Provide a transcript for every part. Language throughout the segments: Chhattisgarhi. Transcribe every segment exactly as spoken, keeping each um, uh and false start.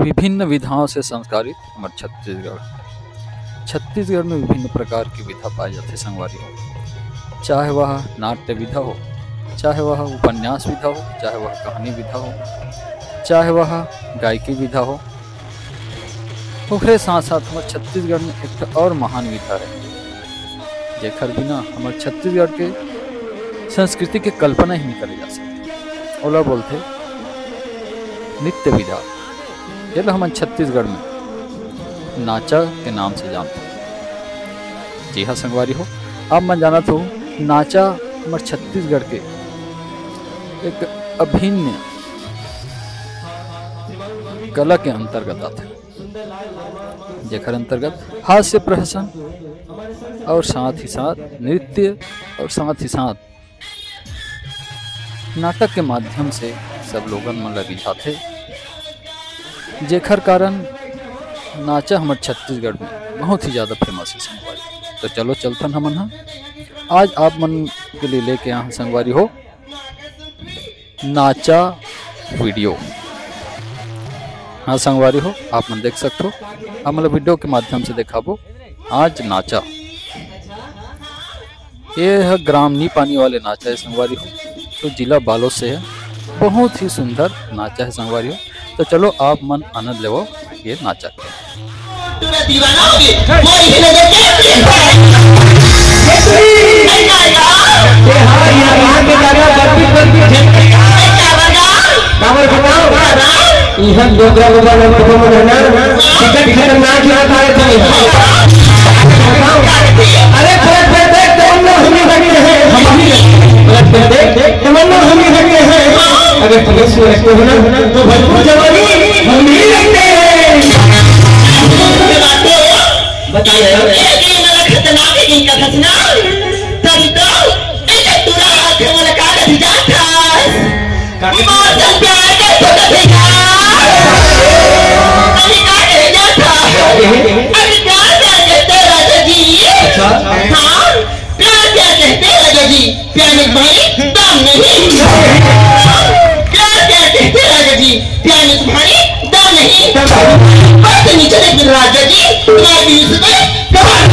विभिन्न विधाओं से संस्कारित हमर छत्तीसगढ़। छत्तीसगढ़ में विभिन्न प्रकार के विधा पाए जाथे संगवारी हो, चाहे वह नाट्य विधा हो, चाहे वह उपन्यास विधा हो, चाहे वह कहानी विधा हो, चाहे वह गायकी विधा हो। ओकरे साथ साथ हमर छत्तीसगढ़ में एक ठो और महान विधा है, जेखर बिना हमर छत्तीसगढ़ के संस्कृति के कल्पना ही नहीं करे जा सकती। ओला बोलथे नृत्य विधा। ये ला हमन छत्तीसगढ़ में नाचा के नाम से जानते हैं। जी हाँ संगवारी हो, आप मन जानत हो, नाचा हमर छत्तीसगढ़ के एक अभिन्न कला के अंतर्गत आथे, जेकर अंतर्गत हास्य प्रहसन और साथ ही साथ नृत्य और साथ ही साथ नाटक के माध्यम से सब लोगन मन ला रिझाथे, जेखर कारण नाचा हमर छत्तीसगढ़ में बहुत ही ज्यादा फेमस है संगवारी। तो चलो चलथन हमन ह, आज आप मन के लिए लेके आए हैं संगवारी हो नाचा वीडियो। हाँ संगवारी हो, आप मन देख सकते हो, हमन ला वीडियो के माध्यम से देखाबो आज नाचा। ये है ग्राम नी पानी वाले नाचा है संगवारी हो, तो जिला बालोद से है। बहुत ही सुंदर नाचा है संगवारी हो। तो चलो आप मन आनंद लेवो ये नाचा के। काबर बताओ? इहाँ डोकरा बोकरा लोग को मन है ना, टिकट खतरनाक ही आता है तो। अरे फ्लैट पे देख, तमन्ना हम ही रखते हैं, हम ही रखते हैं। फ्लैट पे देख, तमन्ना हम ही रखते हैं। अगर पुलिस में रखते हो ना, तो भरपूर जवानी हम ही रखते हैं। बताइए। खतरनाक है इनका खतना। तब तो इसे तुरा आंखें वाला कागज जाता। मौसम प्यार के तो कभी यार। अभी का कहे जाता। अभी प्यार प्यार कहते राजा जी। अच्छा। हाँ, प्यार प्यार कहते राजा जी। प्यार में भाई दम नहीं। प्यार प्यार कहते राजा जी। प्यार में भाई दम नहीं। बस नीचे देख राजा जी, तुम्हारे दिल से कबाड़।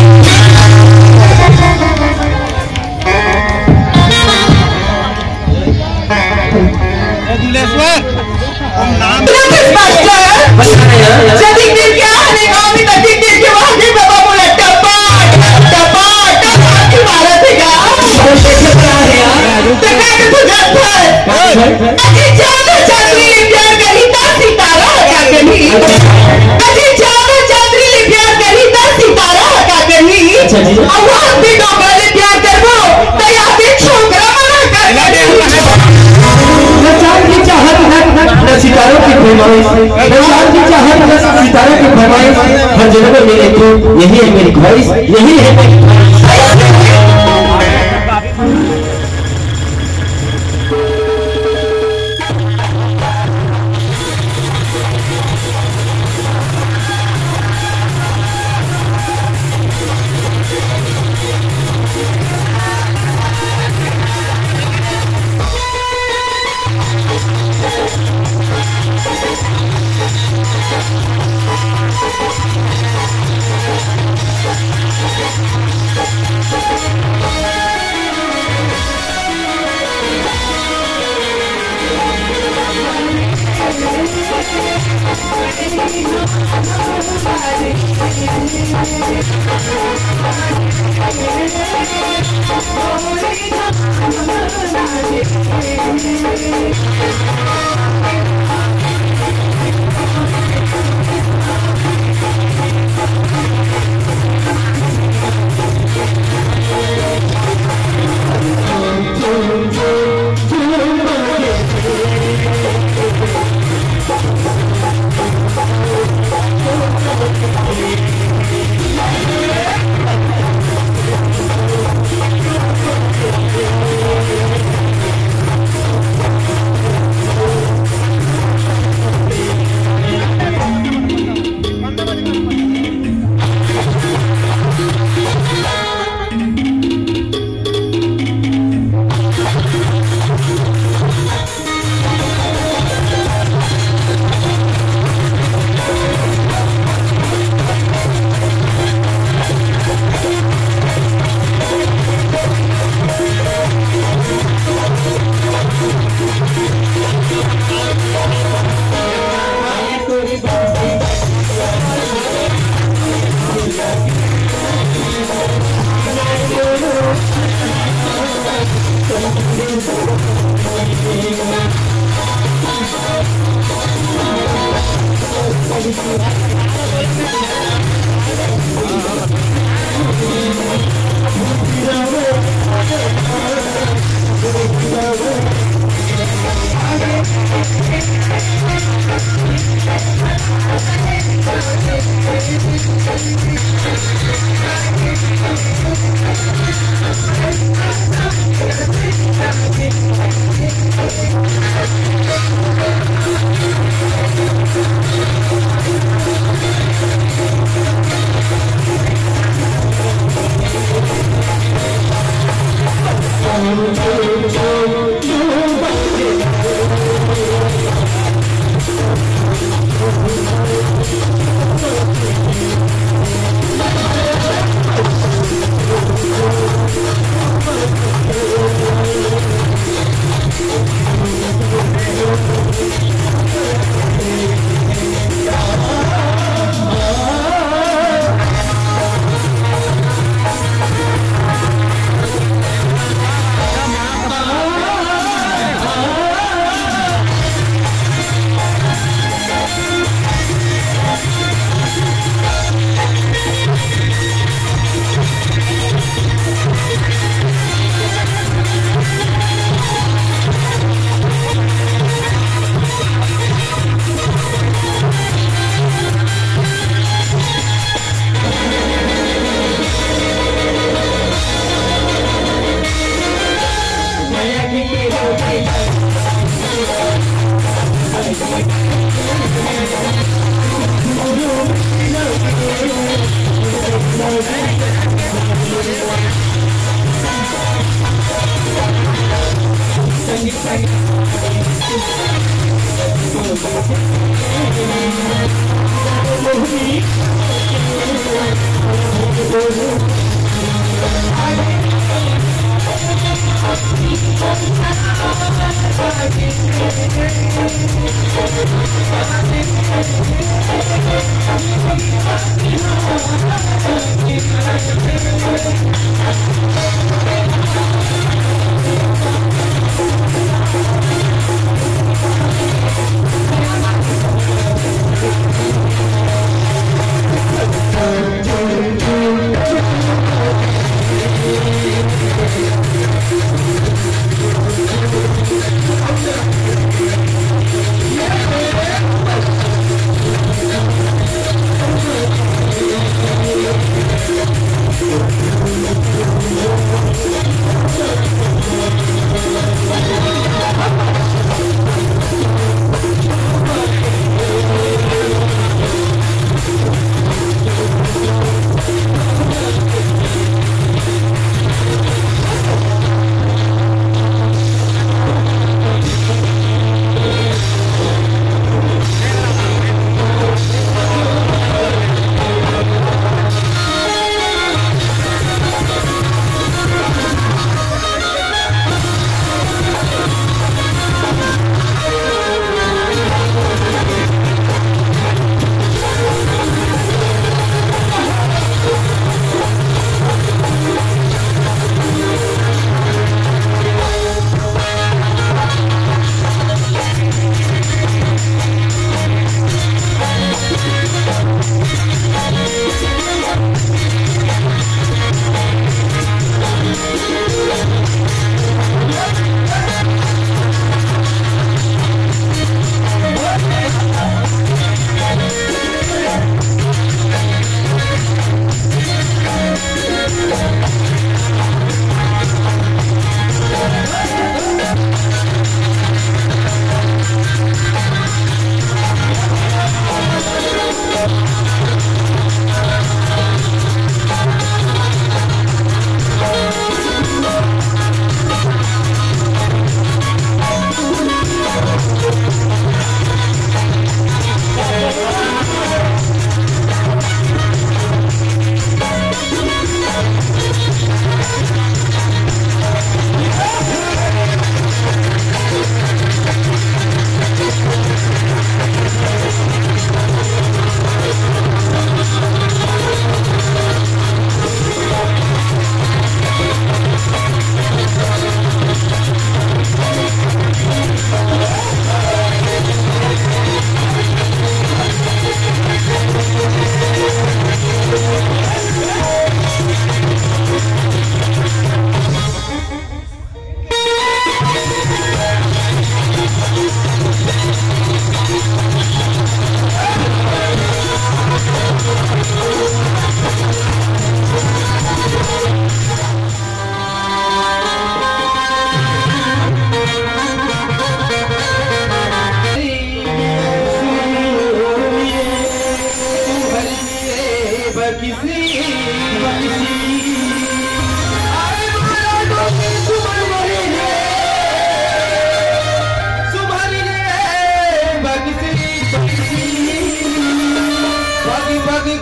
ए दुलेश्वर, हम नाम मास्टर, जल्दी गिर गया, अरे गाँव में तक गिर के वहाँ गिर बाबा बोला, टपा, टपा, टपा, टपा की मारा थे क्या? तो क्या कर तू जात है? अरे जानो चांदनी ने प्यार करी ता सितारा का करी। अरे जानो चांदनी ने प्यार करी ता सितारा का करी। अच्छा जी। अब वो हम भी डोंगर ने प्यार करबो, तो या फिर छोकरा मना कर करी। न चांद की चाहत, न, न, न सितारों की फरमाइश, न चांद की चाहत, न सितारों की फरमाइश, हर जन्म में मिले तू, यही है मेरी ख्वाहिश, यही है मेरी ख्वाहिश।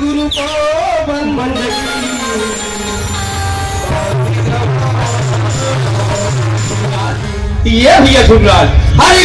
ये भैया झुमराज, अरे ये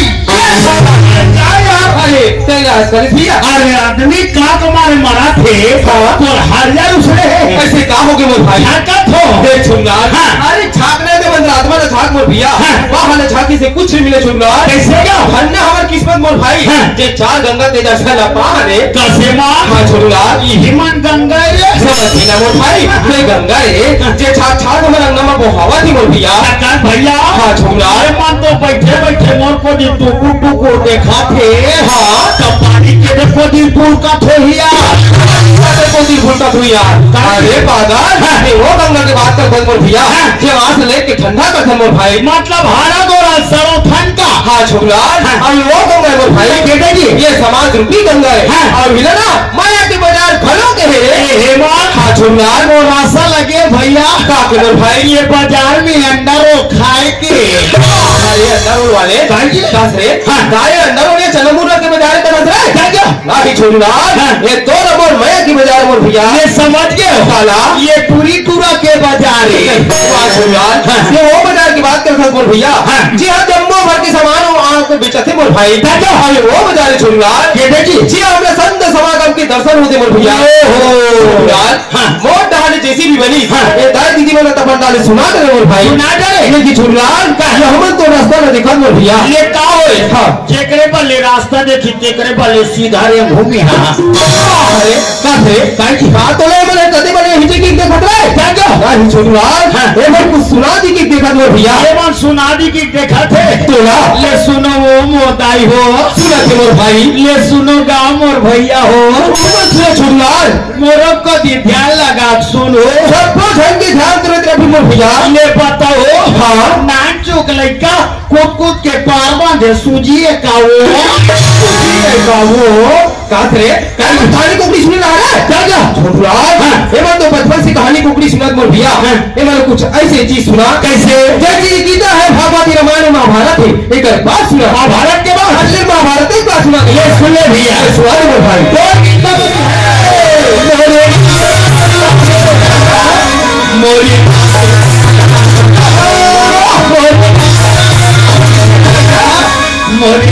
झुमराज, क्या यार? अरे तेरा आजकल भैया। अरे आदमी का तुम्हारे मरा थे? हाँ। तो हर यार उसने है। ऐसे का हो गए मोर भाई? हरकत हो। देख झुमराज, हाँ। अरे झांकने दे बंदर आत्मा ने झांक मोर भैया। हाँ। वाह ने झांकी से कुछ नहीं मिले झुमराज। कैसे क्या? धन्य हमार किस्मत मोर भाई। हाँ। जे चार गंगा के दर्शन ला पाने। कैसे माँ? हाँ झुमराज। यही मन गंगा रे। समझ गया मोर भाई, ये गंगा रे, जे छाक छाक हमर अंगना में बोहावत ही मोर भैया। सरकार भैया, हाँ, झुमराज। ये मन तो बैठे बैठे मोर को दी टुकुर टुकुर देखा थे। हाँ। तो पानी के देखो दी बुलका थोहिया। पानी के देखो दी बुलका थोहिया। अरे पागल, हाँ। ये वो गंगा के बात कर मोर भैया। हाँ। जे वहां से लेके ठंडा कर दे मोर भाई। मतलब हरा गोरा सरो ठंडा। हाँ, झुमराज। हाँ। अभी वो गंगा है मोर भाई। ये देखिए। ये समाज रूपी गंगा है। हाँ। और मिला ना, माया के बाजार घलो के है। ए, हे माँ। हाँ, झुमराज। वो रासा लगे भैया। का के मोर भाई? ये बाजार में अंडा रो खाए के। अरे, अंडा रोल वाले। काहे के? दस रे। हाँ। दाई अंडा रोल ये चना मुर्रा के बाजार का दस रे। क्या, क्या? ना ही झुमराज। हाँ। ये तो रबर माया की बाजार मोर भैया। ये समझ गए हो? साला। ये टूरी टूरा के बाजार है। वाह, झुमराज। हाँ। ये वो बाजार की बात कर मोर भैया। हाँ। जी हाँ, जम्बो भर के सामान वो आग पे बेचत हे मोर भाई। दादा। अरे वो बाजार है झुमराज। ये देखिए। जी हाँ, हमने संत समागम के दर्शन होते मोर भैया। ओहो। झुमराज। हाँ। मोर डहान जैसी भी बनी। हाँ। ये दाई दीदी मन तपन डाले सुना दे मोर भाई। सुना दे। ये की झुमराज। का? ये हमन तो रास्ता न दिखा मोर भैया। ये का होए? हाँ। जेकरे बले रास्ता देखी, तेकरे बले सीधा रे घूमी। हाँ। अरे, का थे? काहे की? हाँ, तो ले मने कदे बले हिचे की देखत रहे? क्या, क्या? ना ही झुमराज। हाँ। ये मन कुछ सुना दी की देखत मोर भैया। ये मन सुना दी की देखत है। तोला। ले सुनो वो मोर दाई हो। सुना के मोर भाई। ले सुनो गा मोर भैया हो। सुना, सुना झुमराज। मोरो को दी ध्यान लगा सुनो। सब झन के ध्यान तुरंत रखी मोर भैया। ले बताओ। हाँ। नान चुक लइका कूद कूद के पार बांधे सूजी है का वो? सूजी है का वो? का रे? कल कहानी कुकड़ी सुने ला रे? क्या, क्या? झुमराज। हाँ। ये बात तो बचपन से कहानी कुकड़ी सुनत मोर भैया। हाँ। ये मतलब कुछ ऐसे चीज सुना। कैसे? जैसे कि गीता है, भागवत, रामायण, महाभारत है। एक बात सुना। महाभारत के बाद? अरे महाभारत एक बात सुना। ये सुन ले भैया। ये सुना दे मोर भाई। तो गीता में मोरी मोरी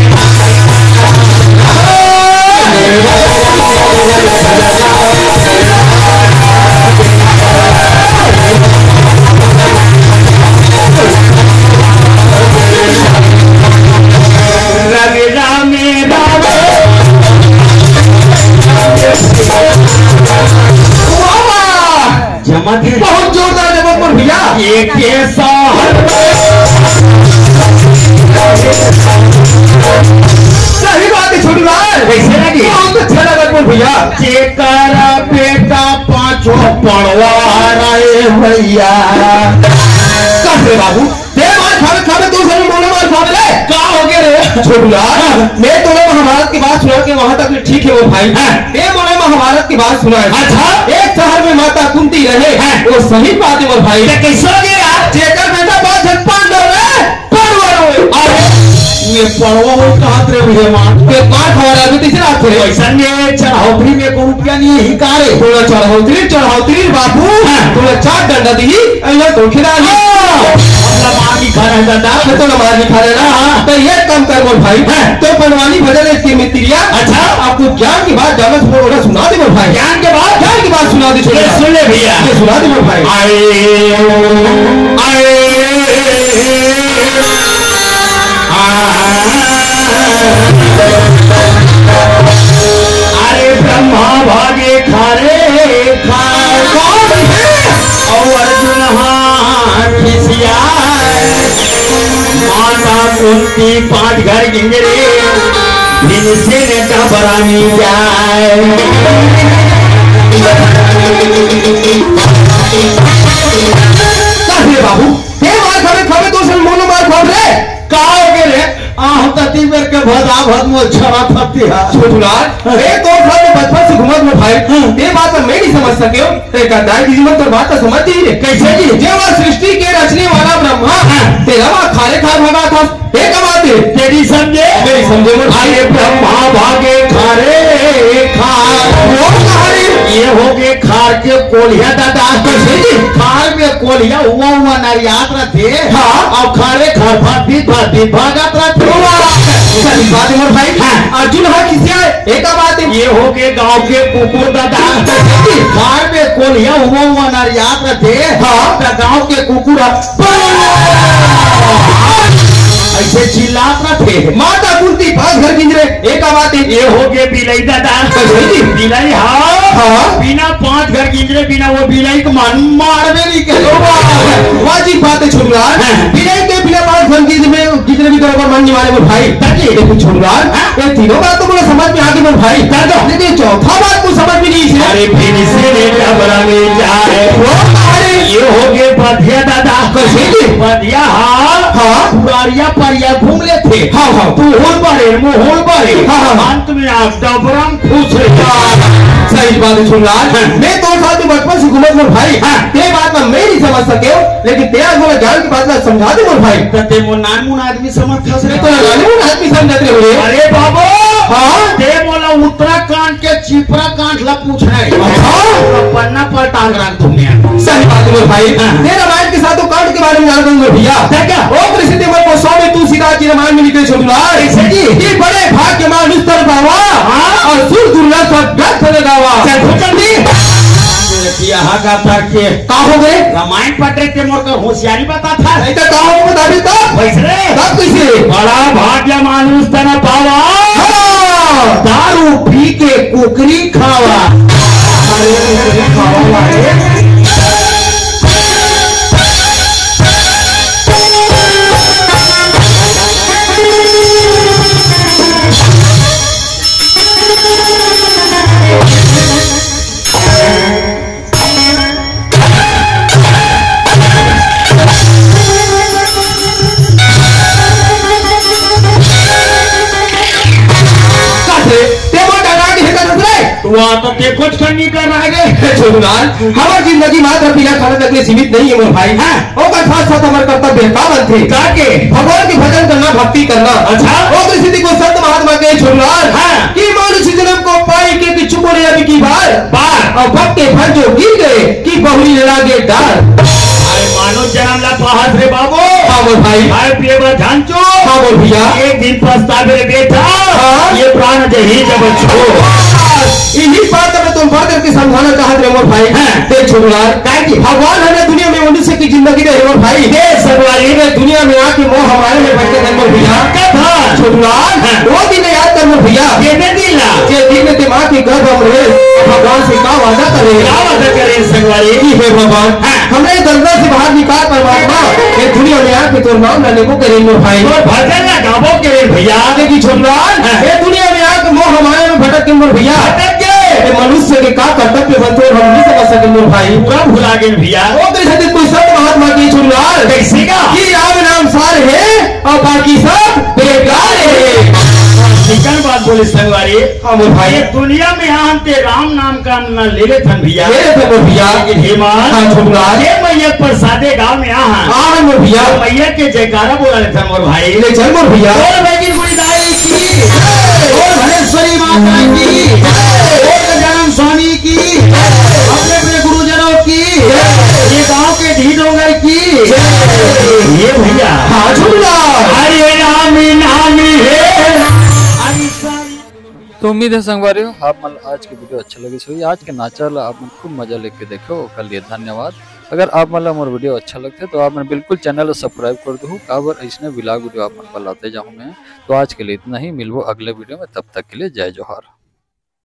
रवि रामे रामे। वाह, वाह। जमा दे। बहुत जोरदार जमा मोर भैया। एक ऐसा हर सही बात है छोटू लाल। कैसे लगी? बहुत अच्छा लगा मोर भैया। जेकर बेटा पांचों पड़वा रहे भैया। कस रे बाबू, ते मार खावे, खावे, तू सभी मोला मार खावे ले। का हो गया रे? छोटू लाल, हाँ। मैं तोला महाभारत की बात सुना के वहां तक ठीक है वो भाई। हाँ। ते मोला महाभारत की बात सुना है। अच्छा। एक शहर में माता कुंती रहे। हाँ। वो सही बात है वो भाई। ते कैसे हो गया यार? जेकर बेटा पांच झन पांडव रहे, पड़वा रहे। अरे, ये पड़वा हो कहा रे भैया मार? ये मार खावा रहा, अभी तीसरा हाथ रे। ऐसा नहीं है, चढ़ौतरी में को रुपया नहीं है, ही का रे? थोड़ा चढ़ौतरी, चढ़ौतरी बाबू, हाँ। थोड़ा चार डंडा दी। अरे तो खिला ले। हाँ। अपना मार नहीं खा रहा है दादा। मैं तो ना मार नहीं खा रहा ना। हाँ। तो ये काम कर मोर भाई। हाँ। तो बनवानी भजन है इसकी मित्रिया। अच्छा। आपको ज्ञान की बात जाना सुनो, ओला सुना दे मोर भाई। ज्ञान के बात? ज्ञान की बात सुना दे ये छोटा। सुन ले भैया। ये सुना दे मोर भाई। आए, आए, आ। अरे ब्रह्मा भागे खारे खा। कौन है? और अर्जुन हाथ खिसियाए। माता कुंती पांच घर गिंजरे, भीमसेन डबरानी जाए। कस रे बाबू, ते मार खावे, खावे तो सन मोनो मार खावे रे। का हो गए रे? आह, तती मेरे के भदा भद मोर छड़ा थती है। छोटूलाल, ए तो घर में बचपन से घूमत में भाई, हाँ। ये बात तो मैं नहीं समझ सके हूँ। ते का दाई दीदी मन तोर बात तो समझ ही रे। कैसे जी? जे वो सृष्टि के रचने वाला ब्रह्मा, हाँ। तेरा वहाँ खारे खा भागा था। ये का बात है? तेरी समझे? मेरी समझे मोर भाई। अरे ब्रह्मा भागे खारे खा। वो कहा रे? ये हो खार के कोलिया दादा, कइसे जी? खार में कोलिया हुआ हुआ नरियात रथे। हाँ। अउ खारे खार भाग भी भाग भी भागत रथे। वाह! सही बात हे मोर भाई। हाँ। अर्जुन ह खिसियाय, एका बात हे। ये हो गे गांव के कुकुर दादा। कइसे जी? खार में कोलिया हुआ हुआ नरियात रथे। हाँ। त गांव के कुकुर ह अइसे चिल्लात रथे। माता कुंती पांच घर गिंजरे, एका बात हे। ये हो गे बिलई दादा। कइसे जी? बिलई, हाँ। हाँ। बिना पांच घर गिंजरे बिना वो बिलई के मन मारबे नहीं करे। वाह, वाह जी, बात हे छोटूलाल। हाँ। बिलई के बिना पांच घर गिंजरे, गिंजरे भी बरोबर मन नहीं मारे मोर भाई। तब जी। लेकिन छोटूलाल, हाँ। ये तीनों बात तो मोला समझ में आ गे मोर भाई। कर दो। लेकिन चौथा बात तो समझ में नहीं हे। अरे फिर से रे डबरा में जाए। वो अरे। ये हो गे बधिया दादा। कइसे जी? बधिया, हाँ। हाँ। पुरारिया परिया घूम लेथे। हाँ, हाँ। तू होल बड़े, मो होल बड़े। हाँ, हाँ। अंत में आज डबरा में खुश रहे। हाँ, सही बात हे छोटूलाल। हाँ। मैं तो साथ में बचपन से घूमत मोर भाई। हाँ। ते बात ला मैं नहीं समझ सके, लेकिन ते आज मोला ज्ञान के बात ला समझा दे मोर भाई। त ते मोर नानमुन आदमी समझ हस रे। तो नानमुन आदमी समझत रहे हो रे। अरे बाबू, हाँ? ते मोला उत्तराखंड के चिपरा कांड ला पूछना हे। अच्छा। तो पन्ना पलटा के रख दूं मैं। सही बात हे मोर भाई। हाँ। ते रामायण के सातों कांड के बारे में जानत हस मोर भैया। क्या, क्या? ओ कृष्ण देव गोस्वामी तुलसीदास जी रामायण में लिखे छोटूलाल। कइसे जी? कि बड़े भाग्य मानुष तन पावा, हाँ। अउ सुर दुर्लभ सब ग्रंथ न गावा। चल, चल, चल। ये हा का था के का हो गे? रामायण पढ़ रहे थे, मोर का होशियारी बताथा। नहीं तो का हो गे, बता भी तो। कइसे रे? तब कइसे? बड़ा भाग्य मानुष तन पावा। हाँ। दारू पी के कुकरी खावा। अरे कुकरी खावा वाले। का रे, ते मोर डरा के हे का रे? वाह, तो ते कुछ कर नहीं कर रहा है रे। हे छोटूलाल, हमर जिंदगी मात्र पीला खाना तक ले सीमित नहीं हे मोर भाई। हाँ। ओकर साथ साथ हमर कर्तव्य का बनथे? का के? भगवान के भजन करना, भक्ति करना। अच्छा। ओ स्थिति को संत महात्मा के छोटूलाल। हाँ। कि मनुष्य जन्म को पाई के कि चुप रहे अभी की बार। बार। अउ भक्त के फल जो गिर गए कि बहुरी लड़ा गे डार। अरे मानव जन्म ला पाहत रे बाबू। हाँ मोर भाई। खाए पिए बर धन चो। हाँ मोर भैया। एक दिन पछताबे रे बेटा। हाँ। ये प्राण जही जब छो। इही बात मैं तुम बात करके समझाना चाहत रहे मोर भाई। हाँ। देख छोटूलाल। काहे की? भगवान हमने दुनिया में मनुष्य की जिंदगी दे हे मोर भाई। दे संगवारी। ये दुनिया में आके मोह माया में भटके थे मोर भैया। कब? छोटूलाल। हाँ। वो दिन याद कर मोर भैया। ये दे दिला। ये दिन में दिमाग की गर्भ हम रहे। भगवान से का वादा करे? का वादा करे संगवारी? कि हे भगवान, हाँ। हमने दलदल से बाहर निकाल परमात्मा। ये दुनिया में आके तोर नाम ना लेबो करे मोर भाई। तोर भजन ना गाबो करे भैया। देखी छोटूलाल, हाँ। ये दुनिया में आके मोह माया में भटक के मोर भैया। भटक के। ये मनुष्य के का कर्तव्य बनथे हम नहीं समझ सके मोर भाई। पूरा भुला गए भैया। ओ तेरे साथ कोई संत महात्मा के छोटूलाल। कइसे का? कि राम नाम सार हे अउ बाकी सब बेकार हे। चिकन बात बोले संगवारी। हाँ मोर भाई। ये दुनिया में आन ते राम नाम का न ले लेथन भैया। ले लेथन मोर भैया। लेकिन हे मान, हाँ, छोटूलाल। ये मैया प्रसादे गांव में आहन। आहन मोर भैया। तो मैया के जयकारा बोला लेथन मोर भाई। ले चल मोर भैया। बोल बैगिन गुड़ी दाई की। बोल भलेश्वरी माता की। बोल गजानन स्वामी की। अपने अपने गुरुजनों की। ये गांव के ढीडोंगर की। ये भैया। हाँ, छोटूलाल। हरे राम नाम हे। हरि स्वामी। तो उम्मीद हे संगवारी हो, आप मन ला आज के वीडियो अच्छा लगिस होही। आज के नाचा ला आप मन खूब मजा लेके देखो, ओकर लिए धन्यवाद। अगर आप मन ला मोर वीडियो अच्छा लगथे तो आप मन बिल्कुल चैनल ला सब्सक्राइब कर दो, काबर अइसने vlog वीडियो आप मन बर लाते जाहूँ मैं। तो आज के लिए इतना ही, मिलबो अगले वीडियो में, तब तक के लिए जय जोहार।